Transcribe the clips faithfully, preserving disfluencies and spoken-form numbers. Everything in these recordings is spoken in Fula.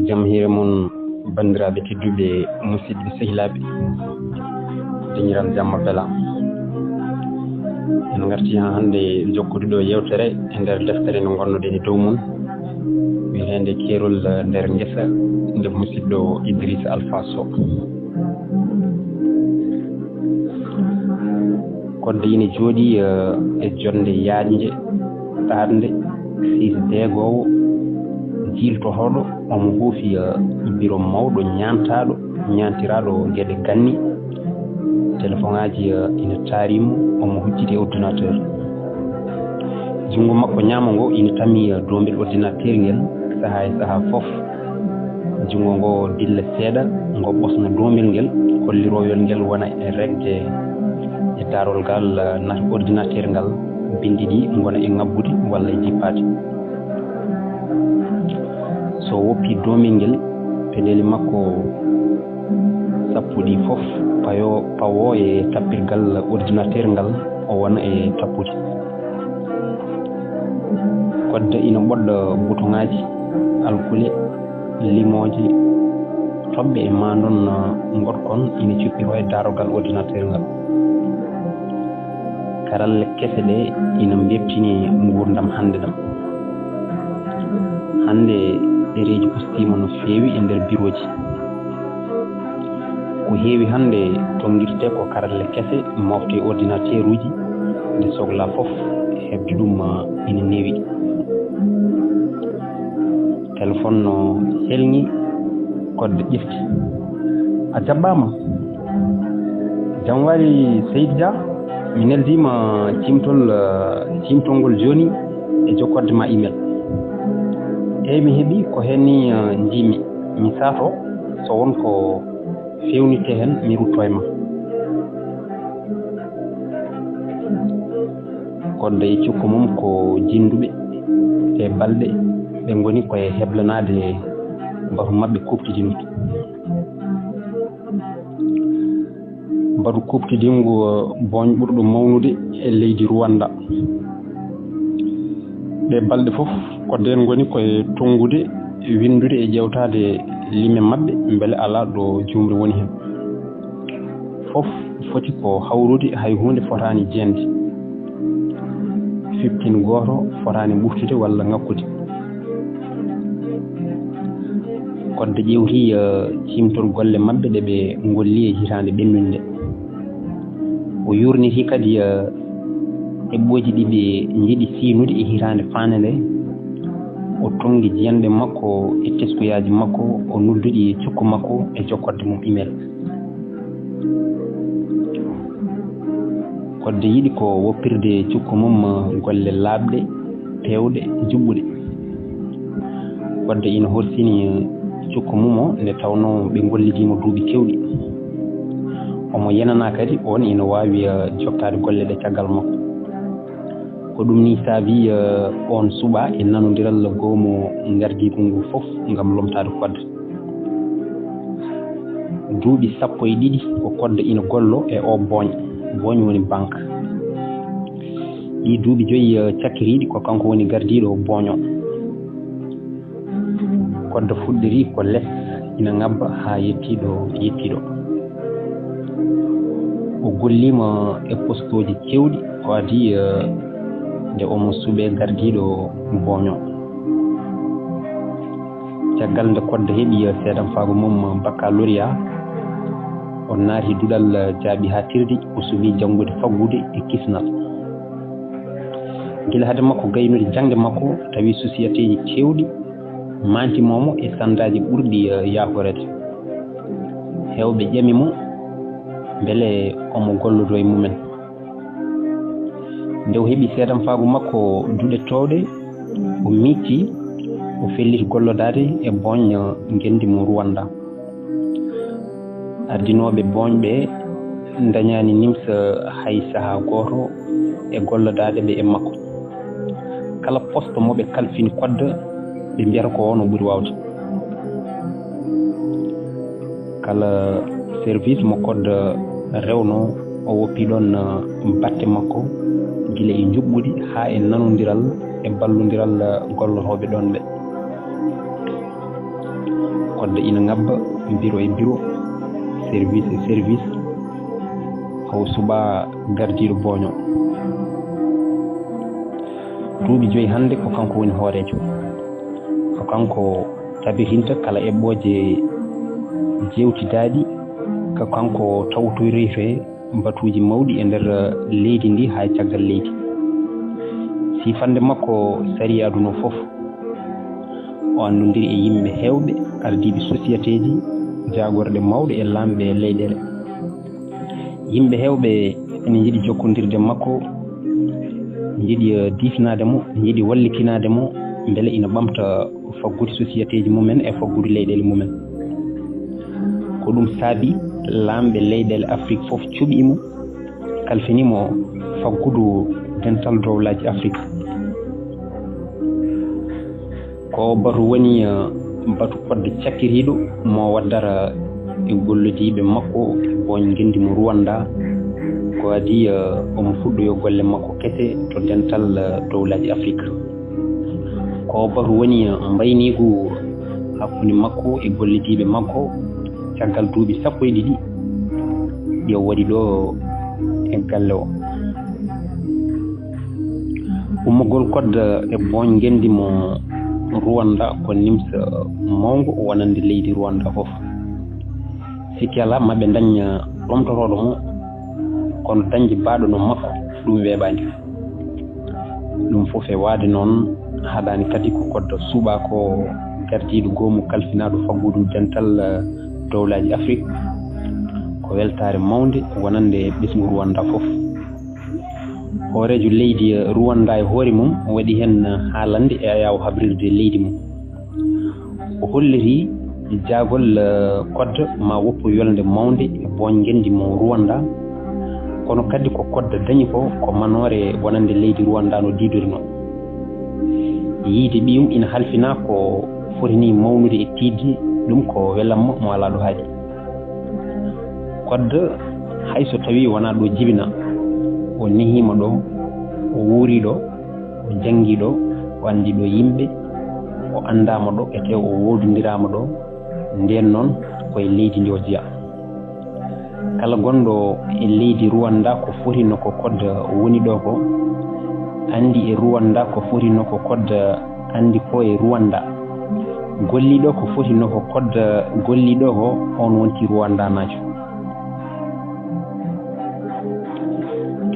Jam hiire mon, banndiraaɓe tedduɓe, musidɓe sehilaaɓe, deñiral jamma bela. En ngarti haa hannde jokkude ɗo yeewtere e nder deftere nde ngonnoɗen e dow mum, wiyeteende Keerol nder ngesa, nde musidɗo Idrissa Alpha Sow. Kodde ina jooɗii, eh, e jonnde yaaƴnde, ɗaatnde, siis deegoowo, jiiltotooɗo, omo huufi, eh, biro mawɗo, ñaantaaɗo, ñaantiraaɗo geɗe ganni. Telefoŋaaji, eh, ina taari mo, omo hucciti e ordinateur. Junngo makko ñaamo ngo ina tami, eh, doombel ordinateur ngel sahaa e sahaa fof. Junngo ngo dilla seeɗa, ngo ɓosna doombel ngel, holliroowel ngel wona e regde e daarol ngal, eh, nata ordinateur ngal, binndi ɗi ngona e ŋabbude walla e jippaade. So woppi doombel ngel, peɗeeli makko sappo ɗi fof payo-, pawoo e tappirgal ordinateur ngal, o wona e tappude. Kodde ina ɓoɗɗa butoŋaaji, alkule, limooje, toɓɓe e maa ndon, ngoɗkon ina cuppiroo e daarogal ordinateur ngal. Karalle kese ɗe ina mbeeɓtini nguurndam hannde ɗam. Hannde ɗereeji ustiima no feewi e nder birooji. Ko heewi hannde tonngirtee ko karalle kese, mofte e ordinateur uji, nde sohlaa fof heɓde ɗum, ah, ina newi. Telefoŋ no helŋi, kodde ƴefti. A jaɓɓaama. Jam waali, Seydi Dia. Mi neldiima ciimtol, ah, ciimtol ngol jooni e jokkodde ma email. Eey, mi heɓi ko heen ni, ah, njiimi. Mi saato so won ko feewnitee heen, mi rutto e ma. Kodde e cukko mum ko jinnduɓe e balɗe, ɓe ngoni ko e heblanaade batu maɓɓe kuuɓtidiiɗo. Batu kuuɓtidiiɗo booñ ɓurɗo mawnude e leydi Rwanda. Ɗee balɗe fof, kodde en ngoni ko e tonngude, winndude e ƴeewtaade lime maɓɓe, mbele alaa ɗo juumre woni heen. Fof foti ko hawrude, hay huunde fotaani jeende. Fifteen gooto fotaani ɓurtude walla ŋakkude. Kodde ƴeewtii, eh, ciimtol golle maɓɓe ɗe ɓe ngolli e hitaande ɓennunde nde. O yuurniti kadi, eh, eɓɓooji ɗi ɓe njiɗi siynude e hitaande faande nde. O tonngi jiyanɗe makko e teskuyaaji makko, o nodduɗi e cukko makko e jokkodde mum email. Kodde yiɗi ko woppirde cukko mum golle laaɓɗe, peewɗe, juɓɓuɗe. Kodde ina horsini cukko mum o nde tawnoo ɓe ngollidiima duuɓi keewɗi. Omo yenanaa kadi oon ina waawi, eh, jottaade golle ɗe caggal makko. Ko ɗum nii saabii, eh, oon suɓaa e nanondiral goomu ngardiigu ngu fof ngam lomtaade kodde. Duuɓi sappo e ɗiɗi ko kodde ina gollo e oo booñ. Booñ woni banque. Ɗii duuɓi joyi, eh, cakkitiiɗi ko kanko woni gardiiɗo booñ o. Kodde fuɗɗirii ko les, ina ŋabba haa yettii ɗo yettii ɗo. O golliima e postooji keewɗi, ko adii, eh, nde omo suɓee gardiiɗo booñ o. Caggal nde kodde heɓi, eh, seedamfaagu mum baccalauréat, o naati duɗal, eh, jaaɓi haaɗtirde, o suɓii janngude faggude e kisnal. Gila hade makko gaynude jaŋde makko, tawi sosiyateeji keewɗi maantiima mo e sandaaji ɓurɗi, eh, yaakoreede. Heewɓe ƴami mo mbele omo gollodoo e mumen. Nde o heɓi seedamfaagu makko duɗe toowɗe, o miijti, o felliti gollodaade e booñ ngenndi mo Rwanda. Ardinooɓe booñ ɓe ndañaani nimsa hay sahaa gooto e gollodaade ɓe e makko. Kala poste mo ɓe kalfini kodde, ɓe mbiyata ko oon o ɓuri waawde. Kala service mo kodde rewnoo, o woppi ɗoon, uh, batte makko, gila e njuɓɓudi haa e nanondiral e ballondiral, uh, gollotooɓe ɗoon ɓe. Kodda ina ŋabba biro e biro, service e service, ko suɓaa gardiiɗo booño. Duuɓi joyi hannde ko kanko woni hooreejo. Ko kanko tabitinta kala eɓɓooje jeewtidaaɗi, ko kanko tawtorirta batuuji mawɗi e nder leydi ndi haa e caggal leydi. Siifannde makko sariya aduna fof, o anndondiri e yimɓe heewɓe, ardiiɓe sosiyateeji, jaagorɗe mawɗe e laamɓe leyɗeele. Yimɓe heewɓe ene njiɗi jokkondirde makko, njiɗi, eh, diifnaade mo, njiɗi wallitinaade mo, mbele ina ɓamta faggudu sosiyateeji mumen e faggudu leyɗeele mumen. Ko ɗum saabi laamɓe leyɗeele Afrik fof cuɓii mo, kalfinii mo faggudu dental dowlaaji Afrik. Ko batu woni, eh, batu fodde cakkitiiɗo mo waddara e gollodiiɓe makko e booñ ngenndi mo Rwanda. Ko adii, eh, omo fuɗɗoyo golle makko kese to dental, eh, dowlaaji Afrik. Ko batu woni, eh, mbayniigu hakkunde makko e gollodiiɓe makko caggal duuɓi sappo e ɗiɗi ɗi o waɗi ɗo e galle o. Ummagol kodda e booñ ngenndi mo Rwanda ko nimsa mawngo wonande leydi Rwanda fof. Sikki alaa, maɓe ndañña ɗomtotooɗo mo, kono dañde baaɗo no makko, ɗum weeɓaani. Ɗum fof e waade noon, haɗaani kadi ko kodda suɓaa ko gardiiɗo goomu kalfinaaɗo faggudu dental, eh, dowlaaji Afrik. Ko weltaare mawnde wonande ɓesngu Rwanda fof. Hooreejo leydi Rwanda e hoore mum waɗi heen haalande e ayaawo habrirde leydi mum. O holliri jaagol, eh, kodda ma woppu yolnde mawnde e booñ ngenndi mo Rwanda, kono kadi ko kodda dañi ko, ko manoore wonande leydi Rwanda no diidori noon. Yiide ɓiyum ina halfinaa ko foti ni mawnude e tiiɗde, ɗum ko welamma mo alaa ɗo haaɗi. Kodda, hay so tawii wonaa ɗo jibinaa, o nehiima ɗo, o wuurii ɗo, o janngii ɗo, o anndii ɗo yimɓe, o anndaama ɗo, ete o woodondiraama ɗo, ndeen noon ko e leydi ndi o jeyaa. Kala gonɗo e leydi Rwanda ko foti no ko kodda woni ɗo ko, anndi e Rwanda ko foti no ko kodda anndi ko e Rwanda. Golliiɗo ko foti no ko kodda golliiɗo ko, on wonti Rwandanaajo.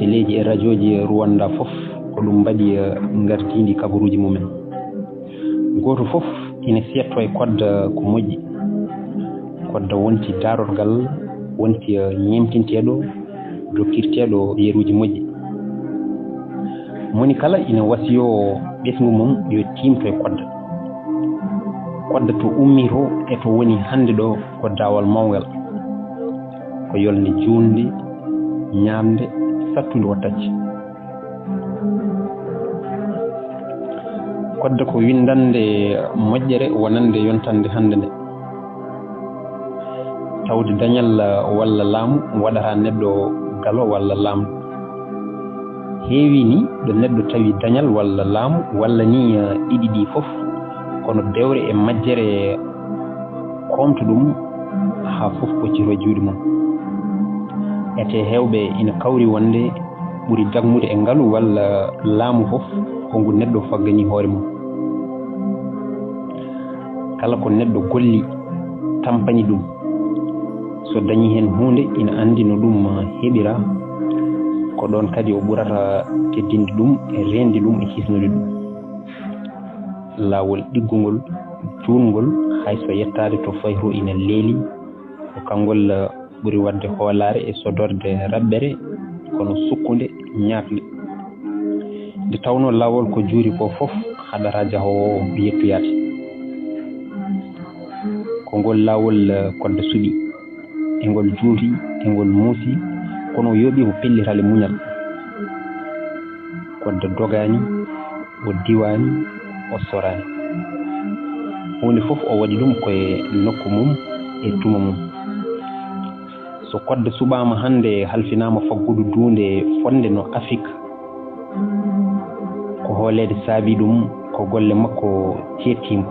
Teleeji e rajooji Rwanda fof ko ɗum mbaɗi, eh, ngardiindi kabaruuji mumen. Gooto fof ina seetto e kodda ko moƴƴi. Kodda wonti daarorgal, wonti, eh, ñeemtinteeɗo, jokkirteeɗo yeruuji moƴƴi. Moni kala ina wasiyoo ɓesngu mum yo tiimto e kodda. Kodda to ummii to e to woni hannde ɗo ko daawal mawngal. Ko yolnde juulnde, ñaamnde, sattunde o tacci. Kodda ko winndannde moƴƴere wonande yontannde hannde nde. Tawde dañal walla laamu waɗataa neɗɗo galo walla laamɗo. Heewii ni ɗo neɗɗo tawi dañal walla laamu walla ni, eh, ɗiɗi ɗi fof, kono dewre e majjere koomta ɗum haa fof ɓoccitoo juuɗe mum. Ete heewɓe ina kawri wonde ɓuri dagmude e ngalu walla laamu fof ko ngu neɗɗo faggani hoore mum. Kala ko neɗɗo golli, tampani ɗum, so dañii heen huunde, ina anndi no ɗum heɓira, ko ɗoon kadi o ɓurata teddinde ɗum e reende ɗum e hisnude ɗum. Laawol ɗiggungol, juutngol, hay so yettaade to fayi to ina leeli, ko kanngol ɓuri waɗde hoolaare e sodorde raɓɓere, kono sukkunde, ñaaɗnde. Nde tawnoo laawol ko juuri ko fof haɗataa jahoowo o yettoyaade. Ko ngol laawol, eh, kodda suɓi, e ngol juuti, e ngol muusi, kono o yooɓii ko pellital e muñal. Kodda dogaani, o diwaani, o soraani. Huunde fof o waɗi ɗum ko e nokku mum e tuma mum. So kodda suɓaama hannde, halfinaama faggudu duunde fotnde no Afrik, ko hooleede saabii ɗum ko golle makko ceedtiingo.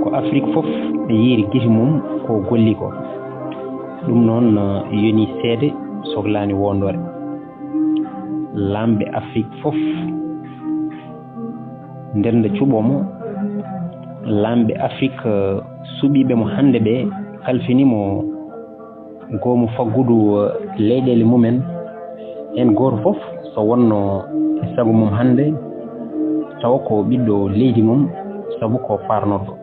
Ko Afrik fof yiiri gite mum ko golli ko. Ɗum noon, eh, yoni seede, soklaani woondoore. Laamɓe Afrik fof nder nde cuɓoo mo, laamɓe Afrik, eh, suɓiiɓe mo hannde ɓe kalfini mo goomu faggudu, eh, leyɗeele mumen. Heen gooto fof so wonno e sago mum hannde, tawa ko ɓiɗɗo leydi mum, sabu ko paarnorɗo.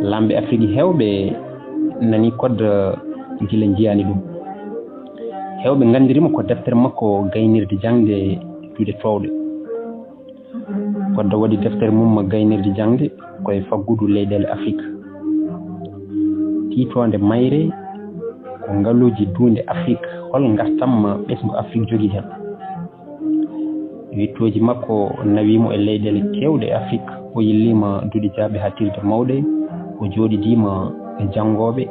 Laamɓe Afrik heewɓe nani Kodda gila njiyaani ɗum. Heewɓe nganndiri mo ko deftere makko gaynirde jaŋde duɗe toowɗe. Kodda waɗi deftere mum gaynirde jaŋde ko e faggudu leyɗeele Afrik. Tiitoonde mayre ko ngaluuji duunde Afrik, hol ngartam ɓesngu Afrik jogii heen? Wiɗtooji makko nawii mo e leyɗeele keewɗe e Afrik. O yilliima duɗe jaaɓe haa tilde mawɗe. O jooɗidiima e janngooɓe,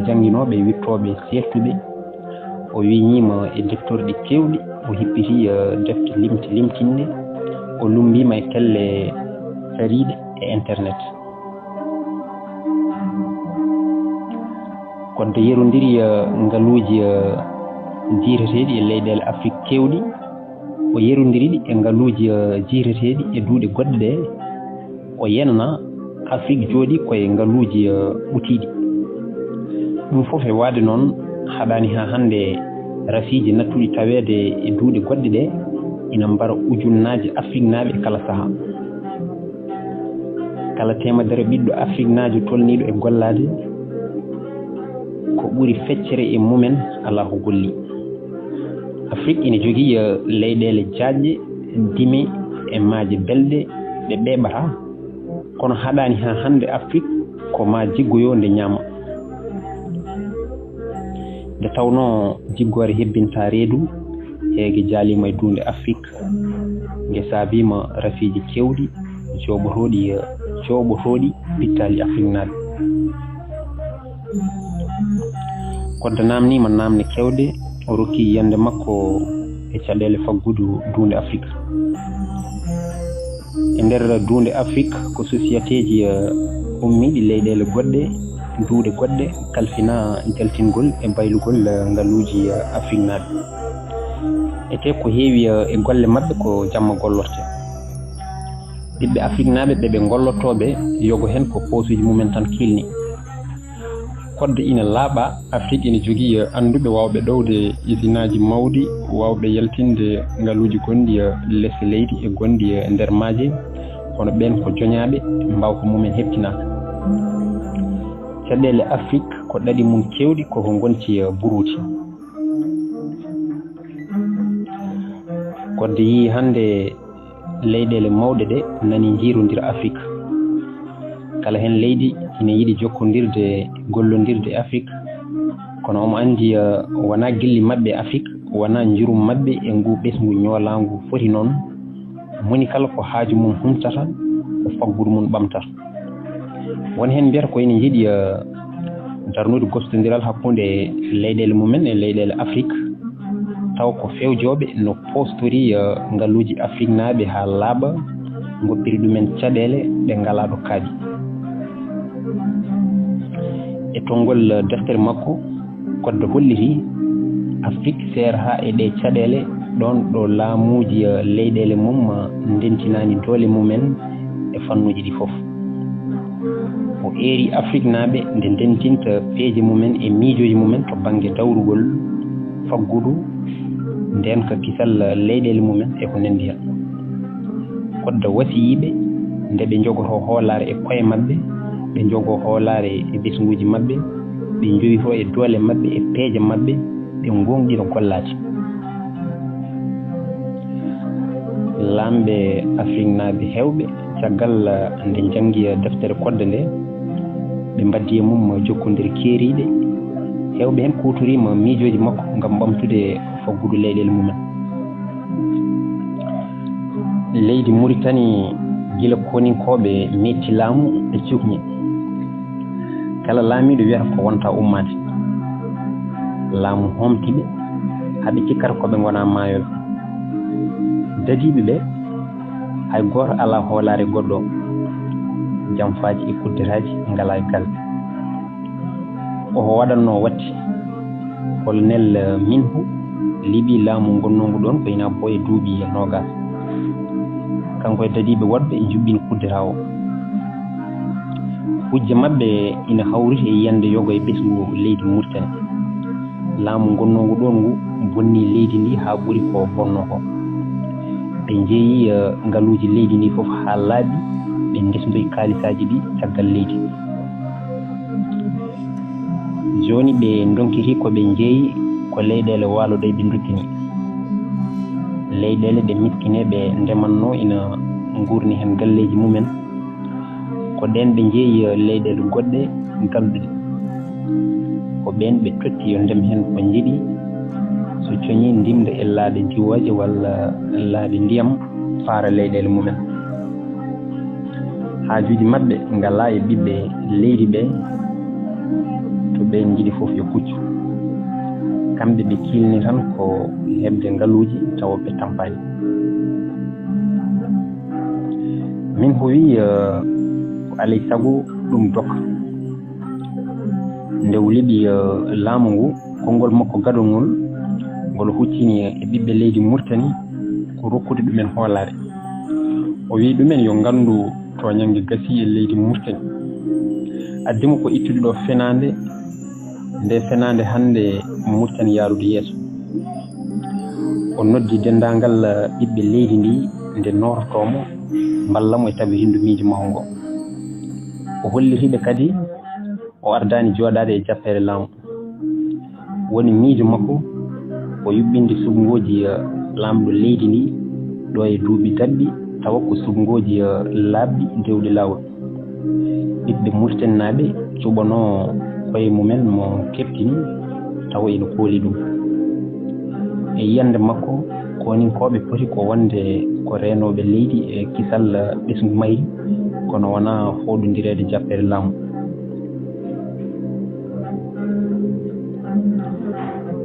jannginooɓe, wiɗtooɓe, seertuɓe. O wiñiima e deftorɗi keewɗi. O hippiti, eh, defte limti-, limtinɗe. O lummbiima e kelle sariiɗe e internet. Kodda yerondiri, eh, ngaluuji, eh, jiyteteeɗi e leyɗeele Afrik keewɗi. O yerondiri ɗi e ngaluuji, eh, jiyteteeɗi e duuɗe goɗɗe ɗe. O yenana Afrik jooɗii ko e ngaluuji, eh, ɓutiiɗi. Ɗum fof e waɗde noon haɗaani haa hannde rafiiji nattuɗi taweede e duuɗe goɗɗe ɗe ina mbara ujunnaaje Afriknaaɓe e kala sahaa. Kala teemedere ɓiɗɗo Afriknaajo tolniiɗo e gollaade, ko ɓuri feccere e mumen alaa ko golli. Afrik ina jogii, eh, leyɗeele jaajɗe, dime e maaje belɗe ɗe ɓeeɓataa, kono haɗaani haa hannde Afrik ko maa jiggoyoo nde ñaama. Nde tawnoo jiggoore hebbinta reedu, heege jaaliima e duunde Afrik, nge saabiima rafiiji keewɗi, jooɓotooɗi, jooɓotooɗi pittaali Afriknaaɓe. Kodda naamniima naamne keewɗe, o rokki yiyannde makko e caɗeele faggudu duunde Afrik. E nder duunde Afrik, ko sosiyateeji, eh, ummiiɗi leyɗeele goɗɗe, duuɗe goɗɗe, kalfinaa jaltingol e baylugol, eh, ngaluuji, eh, Afriknaaɓe. Etee ko heewi, eh, e golle maɓɓe ko jamma gollortee. Ɓiɓɓe Afriknaaɓe ɓe ɓe ngollotooɓe yogo heen ko poosuuji mumen tan kiilni. Kodda ina laaɓa, Afrik ina jogii, eh, annduɓe waawɓe ɗowde isinaaji mawɗi, waawɓe yaltinde ngaluuji gonɗi, eh, lese leydi e gonɗi, eh, nder maaje, kono ɓeen ko joñaaɓe, mbaawka mumen heɓtinaaka. Caɗeele Afrik ko ɗaɗi mum keewɗi koko ngonti, eh, buruuti. Kodda yii hannde leyɗeele mawɗe ɗe nani njiirondira Afrik. Kala heen leydi ina yiɗi jokkondirde, gollondirde e Afrik, kono omo anndi, eh, wonaa gilli maɓɓe e Afrik, wonaa njurum maɓɓe e nguu ɓesngu ñoolaangu foti noon. Moni kala ko haaju mum humtata, ko faggudu mum ɓamtata. Won heen mbiyata ko ina njiɗi, eh, darnude gostondiral hakkunde leyɗeele mumen e leyɗeele Afrik, tawa ko fewjooɓe no poostori, eh, ngaluuji Afriknaaɓe haa laaɓa, ngoppiri ɗumen caɗeele ɗe ngalaa ɗo kaaɗi. E tonngol, eh, deftere makko, Kodda holliti Afrik seerataa e ɗee caɗeele, ɗoon ɗo laamuuji, eh, leyɗeele mum, eh, ndentinaani doole mumen e fannuuji ɗi fof. O eeri Afriknaaɓe nde ndentinta peeje mumen e miijooji mumen to bannge dawrugol, faggudu, ndeenka kisal leyɗeele mumen e ko nanndi heen. Kodda wasiyiiɓe nde ɓe njogotoo hoolaare e koye maɓɓe, ɓe njogoo hoolaare e ɓesnguuji maɓɓe, ɓe njowitoo e doole maɓɓe e peeje maɓɓe, ɓe ngoongɗina gollaade. Laamɓe Afriknaaɓe heewɓe, caggal nde njanngi deftere Kodda nde, ɓe mbaɗdi e mum jokkondire keeriiɗe. Heewɓe heen kuutoriima miijooji makko ngam ɓamtude faggudu leyɗeele mumen. Leydi Muritani, gila koninkooɓe metti laamu e cukñe. Kala laamiiɗo wiyata ko wonta ummaade. Laamu hoomti ɓe, haa ɓe cikkata ko ɓe ngonaa maayooɓe. Dadiiɓe ɓe, hay gooto alaa hoolaare goɗɗo. jamfaaji e kudderaaji ngalaa e galɗe. Oho waɗatnoo waɗde colonel Minhu liɓi laamu ngonnoongu ɗoon ko ina boya duuɓi noogaas. Kanko e dadiiɓe woɗɓe njuɓɓini kuddera o. Hujja maɓɓe ina hawriti e yiyannde yoga e ɓesngu leydi Mauritanie. Laamu ngonnoongu ɗoon ngu bonni leydi ndi haa ɓuri ko bonnoo ko. Ɓe njeeyi, eh, ngaluuji leydi ndi fof haa laaɓi, ɓe ndesndoyi kaalisaaji ɗi caggal leydi. Jooni ɓe ndonkiti ko ɓe njeeyi ko leyɗeele waalo ɗe ɓe ndokkini. Leyɗeele ɗe miskineeɓe ndematnoo ina nguurni heen galleeji mumen. Ko ɗeen ɓe njeeyi leyɗeele goɗɗe galɗuɗe. Ko ɓeen ɓe totti yo ndem heen ko njiɗi, so coñii ndimda e laaɗe diwooje walla laaɗe ndiyam, faara leyɗeele mumen. Haajuuji maɓɓe ngalaa e ɓiɓɓe leydi ɓe, to ɓeen njiɗi fof yo kuccu. Kamɓe ɓe kiilni tan ko heɓde ngaluuji tawa ɓe tampaani. Min ko wi, eh, ko alay sago ɗum doka. Nde o liɓi, eh, laamu ngu, konngol makko gadol ngol, ngol huccini e ɓiɓɓe leydi Mauritanie ko rokkude ɗumen hoolaare. O wi ɗumen yo nganndu tooñannge gasii e leydi Mauritanie. Addi mo ko ittude ɗo fenaande, nde fenaande hannde Mauritanie yaarude yeeso. O noddi denndaangal ɓiɓɓe leydi ndi nde noototoo mo, mballa mo e tabitindu miijo makko ngo. O holliti ɓe kadi o ardaani jooɗaade e jappeere laamu. Woni miijo makko ko yuɓɓinde suɓngooji, eh, laamɗo leydi ndi ɗo e duuɓi daɗɗi, tawa ko suɓngooji, eh, laaɓɗi dewɗi laawol. Ɓiɓɓe Muritaninaaɓe cuɓanoo koye mumen mo keɓtini, tawa ina kooli ɗum. E yiyannde makko, kooninkooɓe poti ko wonde ko reenooɓe leydi e kisal ɓesngu mayri, kono wonaa fooɗondireede jappeere laamu.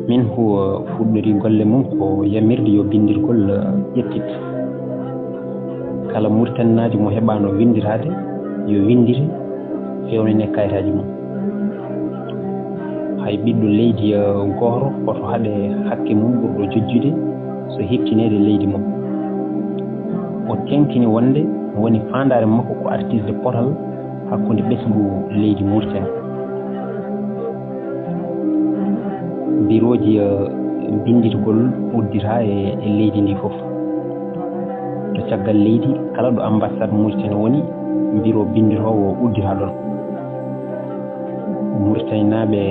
Min huwa fuɗɗori golle mum ko yamirde yo binndirgol ƴettit. Kala Muritaninaajo mo heɓaano winndiraade, yo winndire, feewnane kayitaaji mum. Hay ɓiɗɗo leydi, eh, gooto hoto haɗe hakke mum ɓurɗo jojjude so heɓtineede leydi mum. O teeŋtini wonde woni faandaare makko ko artirde potal hakkunde ɓesngu leydi Mauritanie. Birooji, eh, binndirgol udditaa e, e leydi ndi fof. To caggal leydi, kala ɗo ambassade Mauritanie woni, biro binndiroowo udditaa ɗoon. Muritaninaaɓe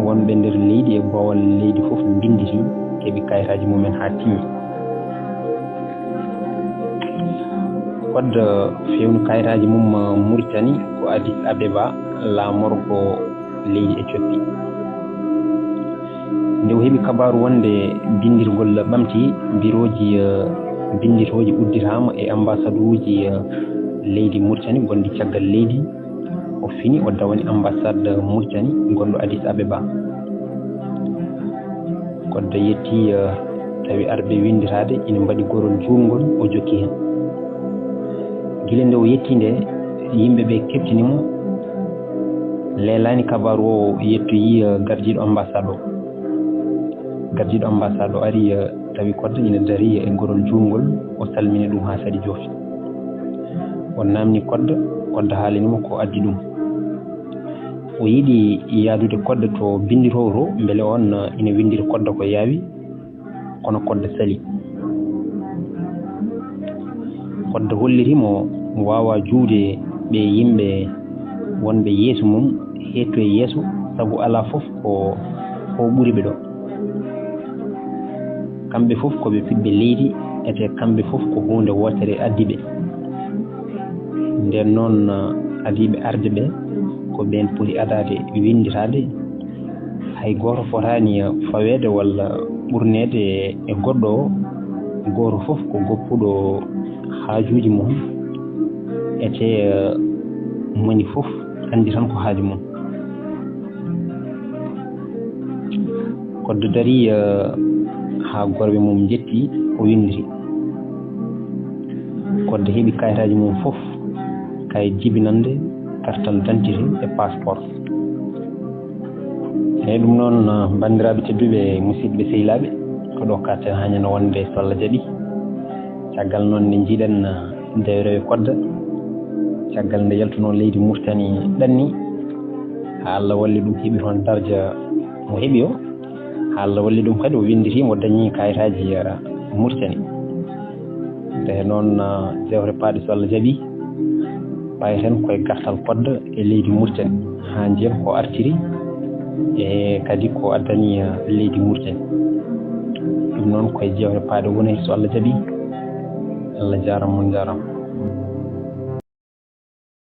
wonɓe nder leydi e boowal leydi fof mbinnditi, keɓi kayitaaji mumen haa timmi. Code feewni kayitaaji mum Muritani ko Addis Abeba, laamorgo leydi Ethiopie. Nde o heɓi kabaaru wonde binndirgol ɓamti, birooji, eh, binndirooji udditaama e ambasaduuji, eh, leydi Muritani gonɗi caggal leydi, o fini, o dawani ambassade Muritani gonɗo Addis Abeba. Code yetti, eh, tawi arɓe winnditaade ina mbaɗi gorol juutngol, o jokki heen. Gila nde o yetti nde, yimɓe ɓe keɓtini mo, leelaani kabaaru o yettoyi, eh, gardiiɗo ambassade o. Gardiiɗo ambassade o ari, eh, tawi Code ina darii e gorol juutngol, o salmini ɗum haa saɗi joofi. O naamni Code, Code haalani mo ko addi ɗum. O yiɗi yahdude Code to binndiroowo to, mbele oon, eh, ina winndira Code ko yaawi, kono Code salii. Code holliri mo waawaa juude ɓe yimɓe wonɓe yeeso mum, heedto e yeeso, sabu alaa fof ko, ko ɓuri ɓe ɗo. Kamɓe fof ko ɓe ɓiɓɓe leydi, ete kamɓe fof ko huunde wootere addi ɓe. Ndeen noon, adiiɓe arde ɓe, ko ɓeen poti adaade winnditaade. Hay gooto fotaani faweede walla ɓurneede e goɗɗo o. Gooto fof ko goppuɗo haajuuji mum, ete, eh, moni fof anndi tan ko haaju mum. Code darii, eh, haa gorɓe mum njetti, o winnditi. Code heɓi kayitaaji mum fof, kayit jibinannde, kartal dantite e passeport. Eyi, ɗum noon, banndiraaɓe tedduɓe, musidɓe sehilaaɓe, ko ɗo katten haañi no wonde so Allah jaɓi. Caggal noon nde njiiɗen, eh, nde rewe kodda, caggal nde yaltunoo leydi Murtani ɗanni, haa Allah walli ɗum heɓi toon darja mo heɓi o, haa Allah walli ɗum kadi o winnditiima, o dañi kayitaaji, eh, Murtani. Nde noon, eh, jewte paaɗe so Allah jaɓi, payten koye gartal kodda e leydi Murtani, haa njiyen ko artiri e kadi ko addani, eh, leydi Murtani. Ɗum noon koye jewte paaɗe woni so Allah jaɓi. Allah jaaraama, on njaaraama.